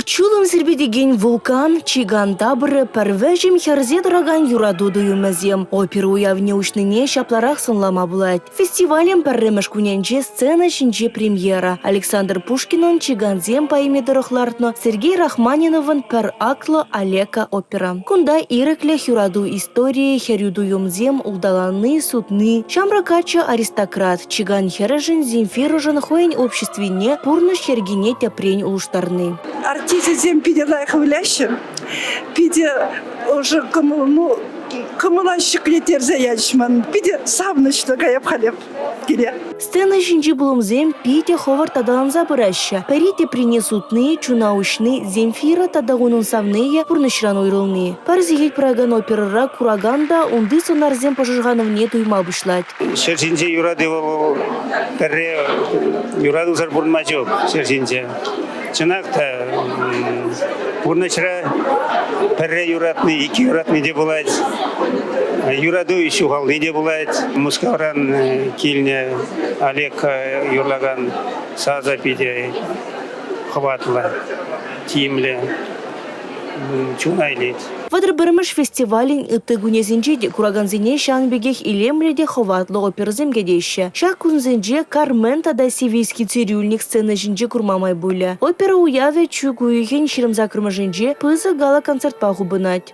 Вут-ҫулӑм сирпӗтекен вулкан, чикан тапӑрӗ, пӗр вӗҫӗм хӗрсе тӑракан юрату туйӑмӗсем. Опера уявне уҫнине ҫапларах сӑнлама пулать. Фестивалӗн пӗрремӗш кунӗнче сцена ҫинче премьера. Александр Пушкинӑн «Чикансем» поэми тӑрӑх лартнӑ Сергей Рахманиновӑн пӗр актлӑ «Олега» опера. Кунта ирӗклӗх, юрату историйӗ, хӗрӳ туйӑмсем, улталанни, сутни, ҫамрӑк каччӑ аристократ, Чикан хӗрӗшӗн Земфирӑшӑн хӑйӗн обществине, пурнӑҫ йӗркине тӗпрен улӑштарни. Артисчӗсем питӗ лайӑх выляҫҫӗ, питӗ ӑшӑ кӑмӑл, ну, кӑмӑла ҫӗклеттерсе ячӗҫ ман. Питӗ савӑнӑҫлӑ каяп халӗ киле. Сцена ҫинчи пулӑмсем питӗ хӑвӑрт аталанса пыраҫҫӗ. Пӗри теприне сутни, чуна уҫни, Земфира тата унӑн савнийӗ пурнӑҫран уйрӑлни. Пӗр сехет пыракан оперӑра куракан та унти сӑнарсен пӑшӑрханӑвне туйма пуҫлать. Ҫӗр ҫинче юрату вӑл пӗрре юратусӑр пурӑнма ҫук ҫӗр ҫинче. Чӑнах та пурнӑҫра пӗрре юратни, иккӗ юратни те пулать. Юрату ҫухални те пулать. Мускавран килнӗ Олег юрлакан сасӑ питӗ хӑватлӑ, тимлӗ. чуна илет. 31-мӗш фестивалӗн ытти кунӗсенче те куракансене ҫавӑн пекех илемлӗ те хӑватлӑ оперӑсем кӗтеҫҫӗ. Ҫак кунсенче «Кармен» тата «Сивийский цирюльник» сцена ҫинче курма май пулӗ. Опера уявӗ чӳк уйӑхӗн 28-мӗшӗнче пысӑк гала-концертпа хупӑнать.